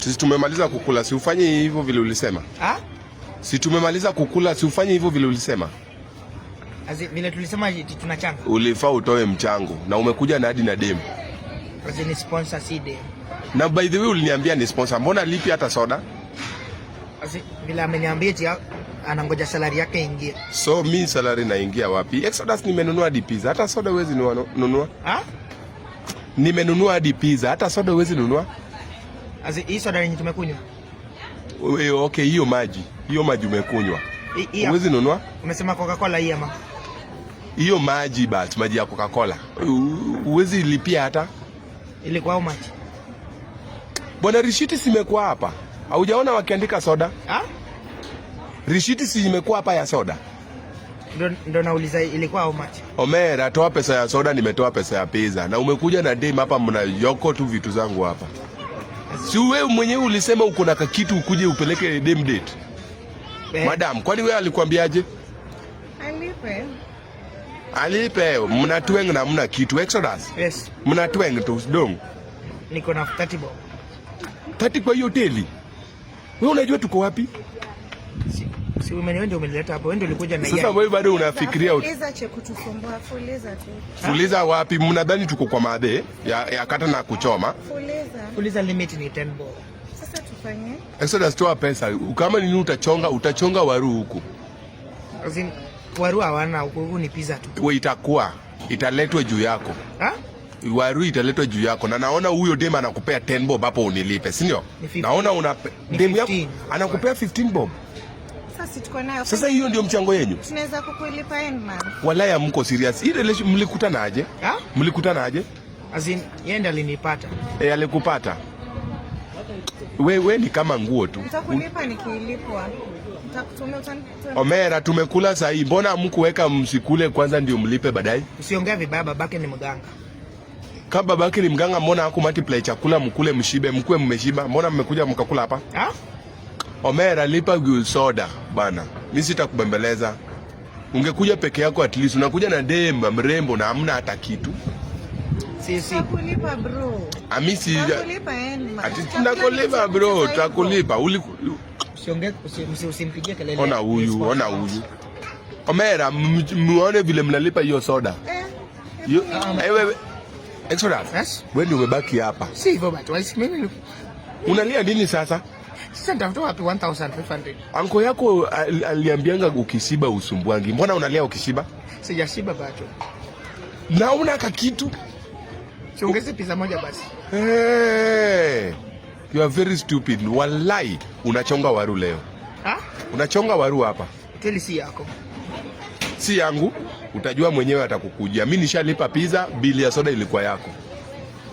Sisi tumemaliza kukula, si ufanye hivyo vile ulisema. Ah? Si tumemaliza kukula, si ufanye hivyo vile ulisema. As in, vile tulisema eti tunachanga. Ulifaa utoe mchango na umekuja na hadi na demu. As in, ni sponsor, si dem. Na by the way uliniambia ni sponsor, mbona lipi hata soda? As in, vile ameniambia eti anangoja salary yake ingie. So mi salary naingia wapi? Exodus, nimenunua hadi pizza, hata soda huwezi nunua. Ah? Nimenunua hadi pizza, hata soda huwezi nunua. As in, hii soda yenye tumekunywa. Okay, hiyo maji umekunywa. Hii Huwezi nunua? Umesema Coca-Cola hii ama? Hiyo maji basi, maji ya Coca-Cola. Huwezi lipia hata. Ilikuwa how much? Bwana, rishiti simekuwa hapa. Haujaona wakiandika soda? Ah? Rishiti si imekuwa hapa ya soda? Ndo nauliza ilikuwa how much? Omera, toa pesa ya soda, nimetoa pesa ya pizza. Na umekuja na dem hapa, mnayoko tu vitu zangu hapa. Si wewe mwenyewe ulisema uko na kakitu ukuje upeleke dem date? Eh. Madam, kwani wewe alikwambiaje? Alipe. Alipe, mnatweng na mna kitu. Exodus. Yes. Mnatweng tu dong. Niko na 30 bob. 30 kwa hiyo hoteli. Wewe unajua tuko wapi? Si wewe ndio umenileta hapo. Wewe ndio ulikuja na Sasa yeye. wewe bado unafikiria Fuliza che kutusumbua, fuliza tu. Fuliza wapi? Mnadhani tuko kwa madhe ya kata na kuchoma? Fuliza. Fuliza limit ni 10 bob. Sasa tufanye. Exodus, toa pesa. Kama nini utachonga, utachonga waru huku. As in, waru hawana huku, huku ni pizza tu. We itakuwa italetwa juu yako. Ah? Waru italetwa juu yako, na naona huyo dem anakupea 10 bob hapo unilipe, si ndio? Ni 15. Naona una Ni dem yako 15. anakupea 15 bob. Sasa si tuko nayo. Sasa hiyo ndio mchango yenyu? Tunaweza kukulipa end month. Walaya mko serious. Hii relation mlikutana aje? Ah? Mlikutana aje? As in, yeye ndiye alinipata. E, alikupata. We ni kama nguo tu. Nitakulipa nikilipwa. Nitakutumia Omera, tumekula sahii, mbona hamkuweka msikule kwanza ndio mlipe baadaye? Usiongea vibaya, babake ni mganga. Kama babake ni mganga, mbona haku multiply chakula mkule mshibe, mkue mmeshiba? Mbona mmekuja mkakula hapa? Ah? Omera, lipa soda bana, mi sitakubembeleza. Ungekuja peke yako at least, unakuja na dem mrembo na hamna hata kitu. Si. Nitakulipa, bro. Amisi Nitakulipa end month. Ati tunakulipa, bro, tutakulipa. Usiongee, usimpigie kelele. Ona huyu, ona huyu. Omera, muone vile mnalipa hiyo soda. Eh, Eh, wewe Exodus. Yes? Wewe ndio umebaki hapa. Si hivyo but why mimi Unalia nini sasa? Sasa nitafuta wapi 1500? Anko yako aliambianga ukishiba usumbuangi. Mbona unalia ukishiba? Sijashiba bado. Na una kakitu? Siongeze pizza moja basi. Hey, you are very stupid. Wallahi, unachonga waru leo. Ah? Unachonga waru hapa. Hoteli si yako. Si yangu, utajua mwenyewe atakukujia. Mimi nishalipa pizza, bili ya soda ilikuwa yako.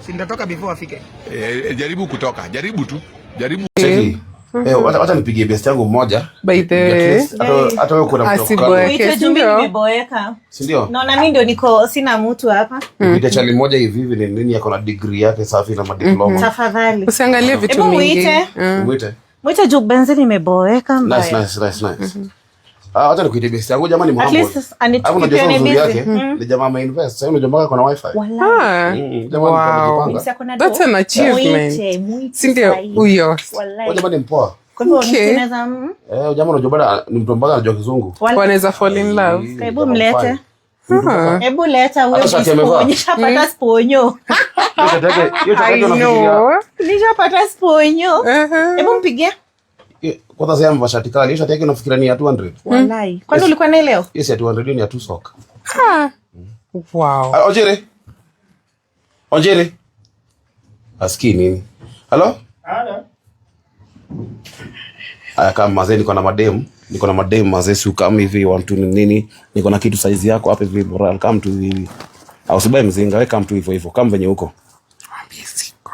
Si nitatoka before afike. Eh, jaribu kutoka, jaribu tu. Jaribu. Cheki. Eh, wacha nipigie best yangu mmoja. By the At way. least, hata wewe kuna mtu Asiboeke. kando. Wito juu mimi Ndio. nimeboeka. Si ndio? Naona mimi ndio niko sina mtu hapa. Nipite chali moja hivi hivi ni nini, ako na degree yake safi na madiploma. Tafadhali. Usiangalie vitu Hebu mingi. muite. Mwite. Mwite juu benzi nimeboeka Nice, mbaya. nice, nice, nice. Ah, wacha nikuite best yangu, jamani, At mhambo. least Hapo unajua anitukeep uzuri busy. yake ni jamaa ameinvest. Sasa unajua mpaka kuna wifi. Walai. Ah, Jamaa wow. amejipanga. Msi ako na That's do. an achievement. Mwite, mwite Si ndio sahi. huyo? Walai. Huyo jamaa ni mpoa. Kwa hivyo Okay. tunaweza Eh, jamaa unajua bado ni mtu ambaye anajua kizungu. Walai. Wanaweza fall in love. Hebu mlete. Ah. Hebu leta huyo Hata shati amevaa. sponyo. Nishapata sponyo. Hiyo shati yake, hiyo shati I yake unafikiria. know. Nishapata sponyo. Uh-huh. Hebu mpigie. Kwanza sasa amevaa shati kali. Hiyo shati yake unafikiria ni ya 200. Walai. Kwani ulikuwa naye leo? Hiyo si ya 200, hiyo ni ya 2 sock. Ah. Wow. Ah, Ojere. Ojere. Asikii nini? Halo? Halo. Aya, kama mazee niko na madem, niko na madem mazee, si kama hivi one two ni nini, niko na kitu size yako hapa hivi moral, kama tu hivi. Au usibae mzinga, wewe kama tu hivyo hivyo, kama venye huko. Mwambie siko.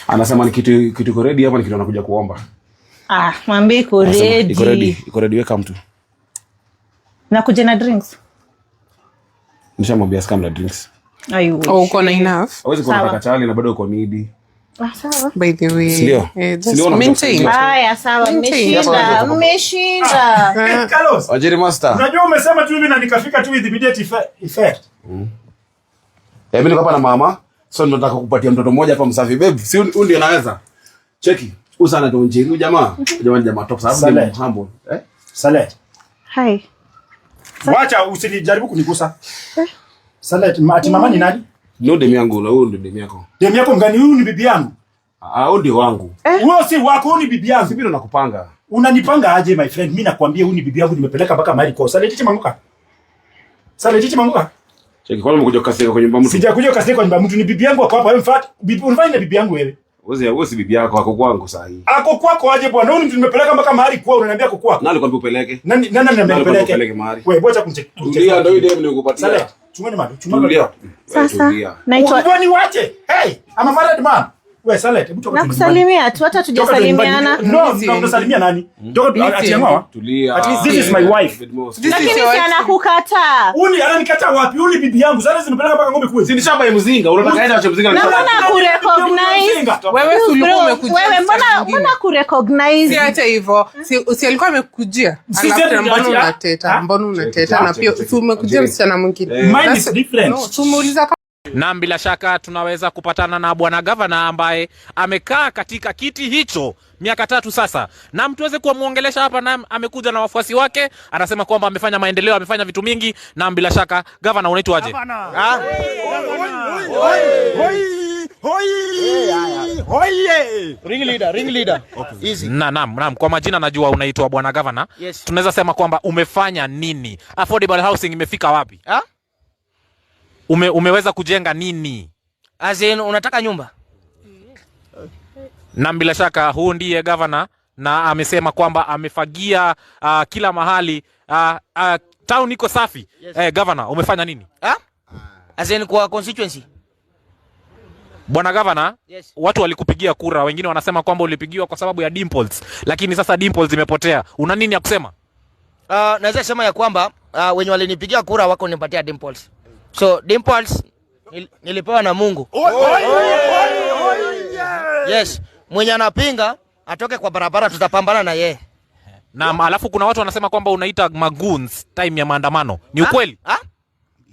Anasema ni kitu iko ready hapa, ni kitu anakuja kuomba. Ah, mwambie iko Anasema, iko ready, ready. Iko ready, wewe kama tu. Nakuja na drinks. Nishamwambia scam na drinks. I wish. Oh, uko na enough? Hawezi kuwa Sawa. unataka chali na bado uko needy. Ah, sawa. By the way. Sindio? Eh, just Sindio unakuja maintain. kusaidia? Haya, sawa, Maintain. mmeshinda, mmeshinda. Carlos, Wajiri master. unajua umesema tu hivi na nikafika tu with immediate effect. Eh, mimi niko hapa na mama. So nataka kupatia mtoto mmoja hapa msafi babe. Si huyu ndio anaweza. Cheki. Huyu sana ndio Njeri huyu jamaa. Jamaa ni jamaa top sababu ni Saleh. humble. Eh? Saleh. Hi. Wacha usijaribu kunigusa. Saleh, ati mama ni nani? Ndio demu yangu na huyu ndio demu yako. Demu yako mgani? Huyu ni bibi yangu. Ah, huyu ndio wangu. Huyo si wako, huyu ni bibi yangu. Si mimi ndo nakupanga. Unanipanga aje my friend? Mimi nakwambia huyu ni bibi yangu, nimepeleka mpaka mahali kwa. Saleh, titi manguka. Saleh, titi manguka. Cheki, kwani umekuja kukasirika kwa nyumba mtu? Sijakuja kukasirika kwa nyumba mtu, ni bibi yangu ako hapa. Wewe mfuate. Bibi unafanya na bibi yangu wewe. Wewe si bibi yako, ako kwangu saa hii. Ako kwako aje bwana? Huyu ni mtu nimepeleka mpaka mahali kwao, unaniambia ako kwako. Nani alikwambia upeleke? Nani nani Nani ananiambia alikwambia nipeleke? upeleke mahali? Wewe wacha kumcheki. Tulia, ndio ile demu nikupatia. Saleh, chungeni madu, chungeni. Tulia. Sasa Tulia. naitwa Wewe niwache. Hey, I'm a married man. Wewe Saleh, hebu toka tu nyumbani. nakusalimia tu, hata Toka tu nyumbani. tujasalimiana. No, no, unasalimia nani? Toka tu ati yangu. Tulia. At least this is my wife. This Lakini is your si anakukataa. Uni ananikataa wapi? Uni bibi yangu. Sasa zimepeleka mpaka ng'ombe Si kweli. nishaba mzinga, unataka aende ache mzinga Na na mbona kurecognize? Wewe si ulikuwa Bro, umekujia wewe msichana mbona mwingine? mbona kurecognize? Si hata hivyo. Si alikuwa amekujia. Si Alafu si tena mbona ati- unateta? ah? Mbona unateta? Cheki, Na pia cheki, si umekujia cheki. msichana mwingine. Mine is That's- different. No, si umeuliza Na bila shaka tunaweza kupatana na bwana gavana ambaye amekaa katika kiti hicho miaka 3 sasa, na tuweze kuwamuongelesha hapa, na amekuja na wafuasi wake, anasema kwamba amefanya maendeleo, amefanya vitu mingi. Na bila shaka gavana, unaitwaje? Ring leader, ring leader. Easy. Na naam, naam, kwa majina najua unaitwa bwana gavana. Yes. Tunaweza sema kwamba umefanya nini? Affordable housing imefika wapi? Ha? Umeweza kujenga nini? As in, unataka nyumba? Na bila shaka huu ndiye gavana na amesema kwamba amefagia kila mahali, town iko safi. Yes. Eh, gavana umefanya nini? Ha? As in, kwa constituency? Bwana gavana, Yes. watu walikupigia kura, wengine wanasema kwamba ulipigiwa kwa sababu ya dimples, lakini sasa dimples zimepotea. Una nini ya kusema? Naweza sema ya kwamba wenye walinipigia kura wako nipatia dimples. So dimples nilipewa na Mungu. Yes, mwenye anapinga atoke kwa barabara, tutapambana na yeye. Na alafu kuna watu wanasema kwamba unaita magoons time ya maandamano. Ni ukweli? Ha?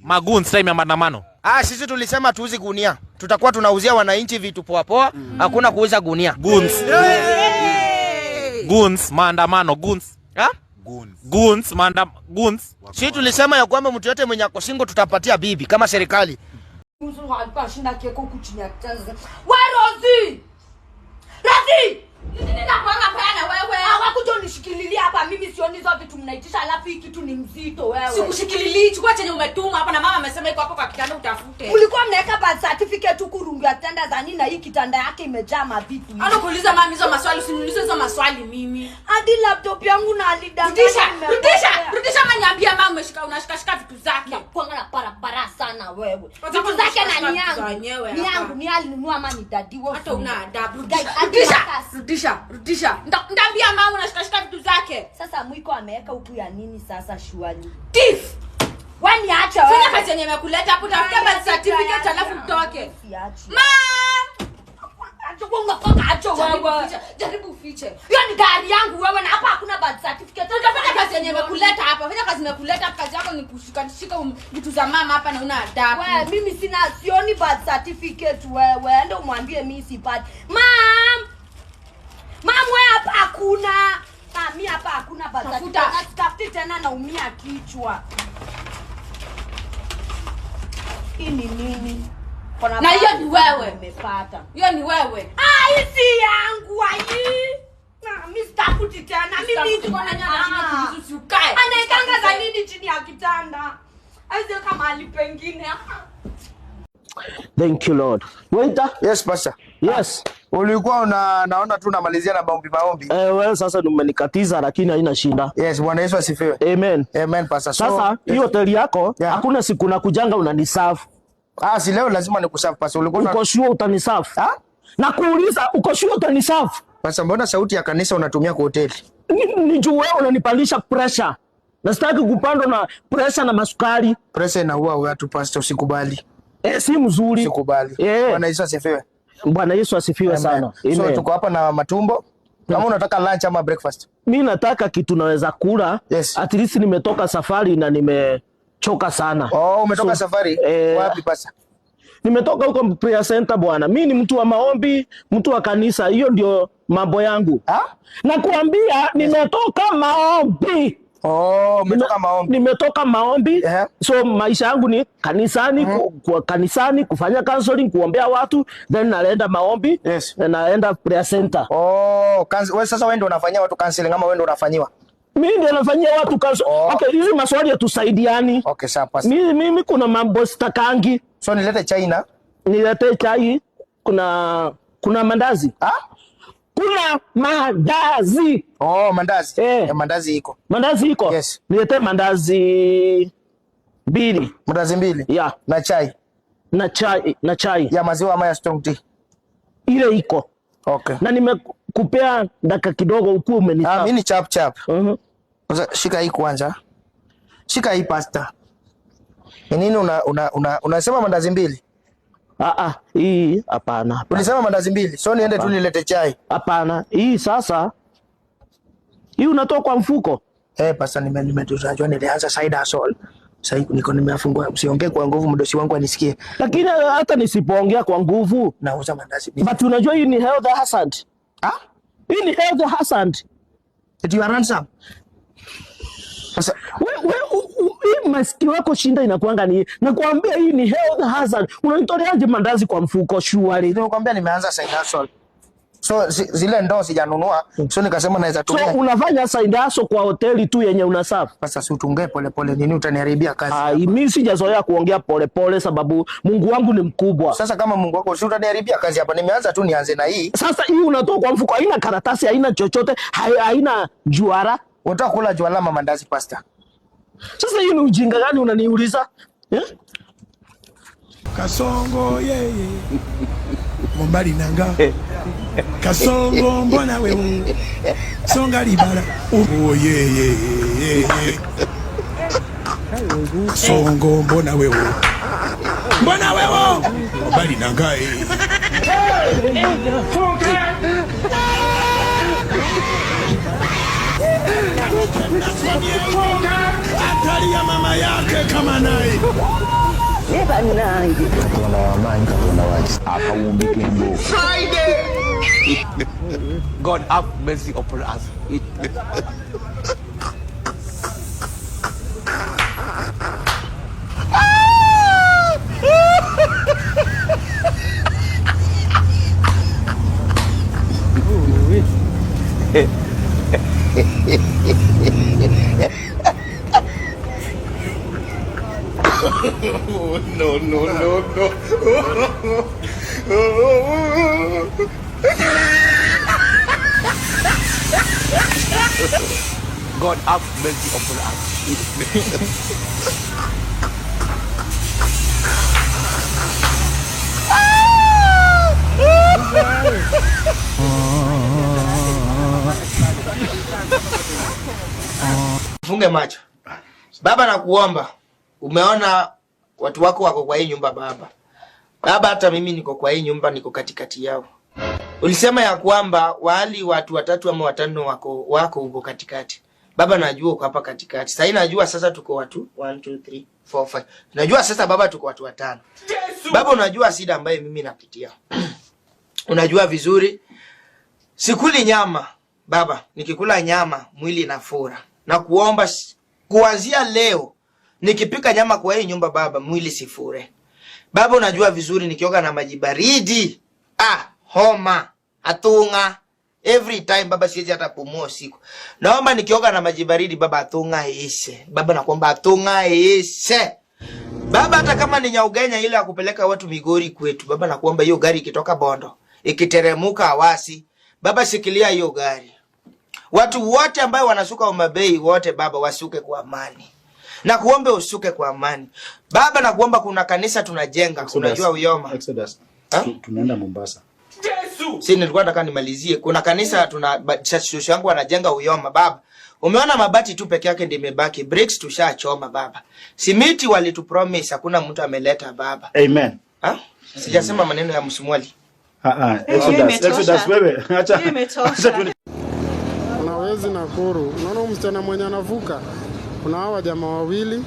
Magoons time ya maandamano. Ah, sisi tulisema tuuzi gunia. Tutakuwa tunauzia wananchi vitu poa poa, hakuna kuuza gunia. Goons. Goons maandamano, goons. Ha? Goons goons. Sisi tulisema ya kwamba mtu yote mwenye ako single tutapatia bibi kama serikali. Alikuwa anashinda akiweka huku chini ya kitanda. We Rozi! Rozi! Ni nini nakuanga paya na wewe? Hawakuja unishikililia hapa, mimi sioni hizo vitu mnaitisha, alafu hii kitu ni mzito wewe. Sikushikilili, chukua chenye umetuma hapa na mama amesema iko hapo kwa kitanda utafute. Mlikuwa mnaweka birth certificate huku rungu ya kitanda za nini na hii kitanda yake imejaa mavitu. Ana kuuliza mama hizo maswali, usiniulize hizo maswali mimi. Hadi laptop yangu na alidanganya. Rudisha, nimepotea. rudisha, rudisha mama niambie mama umeshika unashika shika vitu zake. Nakuanga na parapara sana wewe. Wacha Vitu zake na kunishika ni shika vitu za yangu. wenyewe Ni hapa. yangu, ni alinunua ama ni daddy wewe. Hata una adabu. Guys, Rudisha, hadi rudisha, makasi. rudisha, rudisha. Ndaambia mama unashika shika vitu zake. Sasa mwiko ameweka huku ya nini sasa shuali? Thief. Wewe niache Fanya wewe. kazi yenye imekuleta hapo, tafuta birth certificate alafu utoke. Siachi. Mom! Acha wewe unafaka acha Jaribu wewe. ufiche, jaribu ufiche. Hiyo ni gari yangu wewe na hapa hakuna birth certificate. Utafanya kazi yenye imekuleta hapa. Fanya kazi imekuleta hapa. Kazi yako ni kushika shika vitu za mama hapa na una adabu. Wewe mimi sina sioni birth certificate wewe. Enda umwambie mimi sipati. Mom! Mom wewe hapa hakuna. Ah, mimi hapa hakuna birth Tafuta. certificate. Sitafuti tena naumia kichwa. Hii ni nini? Kuna Na hiyo ni wewe. Nimepata. Hiyo ni wewe. Ah, hii si yangu ai. Na mimi sitafuti tena. Mimi Sitafuti kwa nani anashinda Ah. kujizuia ukae. Anaekanga za nini chini ya kitanda? Aziweka mahali pengine. Thank you Lord. Waiter? Yes, pastor. Yes. Ulikuwa una naona tu unamalizia na maombi maombi. Eh, wewe sasa umenikatiza lakini haina shida. Yes, Bwana Yesu asifiwe. Amen. Amen, pastor. So, Sasa hiyo hoteli yako hakuna siku nakujanga unaniserve. Ah, si leo lazima nikuserve pastor. Ulikuwa Uko sure utaniserve? Ah? Nakuuliza uko sure utaniserve? Pastor, mbona sauti ya kanisa unatumia kwa hoteli? Ni juu wewe unanipandisha pressure. Na sitaki kupandwa na pressure na masukari. Pressure inaua watu pastor, usikubali. Eh, si mzuri. Usikubali. Eh. Bwana Yesu asifiwe. Bwana Yesu asifiwe Amen. sana. So Amen. tuko hapa na matumbo. Kama unataka lunch ama breakfast. Mi nataka kitu naweza kula. Yes. At least nimetoka safari na nimechoka sana. Oh, umetoka So, safari? Eh, Wapi pastor? Nimetoka huko prayer center bwana. Mi ni mtu wa maombi, mtu wa kanisa. Hiyo ndio mambo yangu. Nakuambia nimetoka maombi. Oh, umetoka maombi. Nimetoka maombi. So maisha yangu ni kanisani, kwa kanisani kufanya counseling, kuombea watu, then naenda maombi, naenda prayer center. Oh, wewe sasa wewe ndio unafanyia watu counseling ama wewe ndio unafanyiwa? Mimi ndio nafanyia watu counseling. Okay, hizi maswali hatusaidiani. Okay, sawa pastor. Mimi kuna mambo sitakangi. So nilete chai na nilete chai, kuna mandazi. Ah? Kuna mandazi. Oh, mandazi. Eh. Mandazi iko. Mandazi iko? Yes. Nilete mandazi mbili. Mandazi mbili? Yeah. Na chai. Na chai. Ya maziwa ama ya strong tea? Ile iko. Okay. Na nimekupea dakika kidogo ukuwe umenisa. Ah, mimi ni chap chap. Sasa shika hii kwanza. Shika hii pasta. Ni nini unasema mandazi mbili? Ah ah, hii hapana. Ulisema mandazi mbili. So niende tu Hapana. nilete chai. Hapana, hii sasa hii unatoa kwa mfuko. Eh, pasta nimetunajua nilianza side hustle. Sasa niko nimefungua, usiongee kwa nguvu mdosi wangu anisikie. Lakini hata nisipoongea kwa nguvu nauza mandazi. But unajua hii ni health hazard. Ah? Hii ni health hazard. Eti you are ransom. Sasa wewe hii masikio yako shinda inakuanga ni nakwambia hii ni health hazard. Unanitoleaje mandazi kwa mfuko surely? Nimekwambia nimeanza side hustle. So zile ndoo sijanunua, so nikasema naweza So tumia. unafanya side hustle kwa hoteli tu yenye unaserve. Sasa si utungee pole pole, nini utaniharibia kazi. Ai, mimi sijazoea kuongea pole pole sababu Mungu wangu ni mkubwa. Sasa kama Mungu wako si utaniharibia kazi hapa. Nimeanza tu nianze na hii. Sasa hii unatoa kwa mfuko, haina karatasi, haina chochote, haina juara. Unataka kula juala ama mandazi pasta? Sasa hii ni ujinga gani unaniuliza? Eh? Kasongo yeye Mombali nanga Kasongo mbona wewe songa libala oh yeye yeye Kasongo mbona wewe mbona wewe Mombali nanga eh. Atalia mama yake kama naye. Friday. God have mercy upon us. No, no, no, no. God have mercy upon us. Funge macho. Baba nakuomba. Umeona watu wako wako kwa hii nyumba baba. Baba hata mimi niko kwa hii nyumba, niko katikati yao. Ulisema ya kwamba wali watu watatu ama watano wako huko katikati. Baba najua uko hapa katikati. Sasa najua sasa tuko watu 1 2 3 4 5. Najua sasa baba tuko watu watano. Yesu. Baba unajua shida ambayo mimi napitia. Unajua vizuri. Sikuli nyama baba, nikikula nyama mwili inafura. Na kuomba kuanzia leo nikipika nyama kwa hii nyumba baba, mwili sifure. Baba unajua vizuri nikioga na maji baridi, homa, atunga. Every time baba siwezi hata pumua usiku. Naomba nikioga na maji baridi baba atunga ishe. Baba nakuomba atunga ishe. Baba hata kama ni nyaugenya ile ya kupeleka watu Migori kwetu, baba nakuomba hiyo gari ikitoka Bondo, ikiteremuka Awasi, baba shikilia hiyo gari. Watu wote ambao wanasuka Homa Bay wote baba wasuke kwa amani. Na kuombe usuke kwa amani. Baba na kuomba kuna kanisa tunajenga, Exodus. unajua Uyoma. Exodus. Tunaenda Mombasa. Yesu. Si nilikuwa nataka nimalizie. Kuna kanisa tuna shosho yangu anajenga Uyoma baba. Umeona mabati tu peke yake ndio imebaki. Bricks tushachoma baba. Simiti walitupromise hakuna mtu ameleta baba. Amen. Ha? Sijasema maneno ya msumwali. Exodus, Exodus wewe. Acha. Acha tuone. Kuna wezi Nakuru. Unaona msichana mwenye anavuka? Kuna hawa jamaa wawili.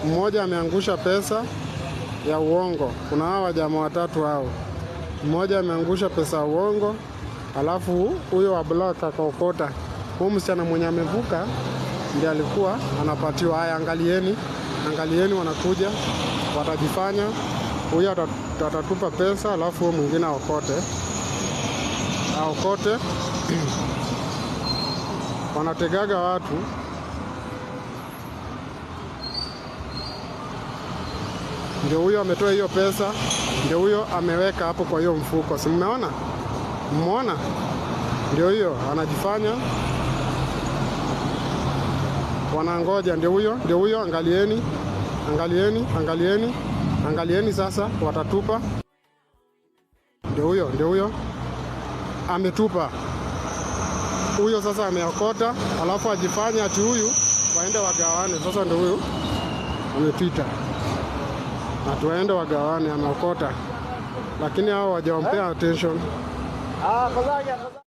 Mmoja ameangusha pesa, ya uongo. Kuna hawa jamaa watatu hao, mmoja ameangusha pesa ya uongo, alafu huyo wa black akaokota. Huyu msichana mwenye amevuka ndiye alikuwa anapatiwa. Haya, angalieni, angalieni, wanakuja watajifanya, huyo atatupa pesa, alafu huyo mwingine aokote, aokote. Wanategaga watu. Ndio huyo ametoa hiyo pesa, ndio huyo ameweka hapo kwa hiyo mfuko, si mmeona? Mmeona? Ndio hiyo anajifanya, wanangoja. Ndio huyo, ndio huyo, angalieni, angalieni, angalieni, angalieni. Sasa watatupa. Ndio huyo, ndio huyo ametupa huyo, sasa ameokota, alafu ajifanye ati huyu waende wagawane. Sasa ndio huyu amepita na tuwaende wagawane, ameokota, lakini hao hawajampea attention.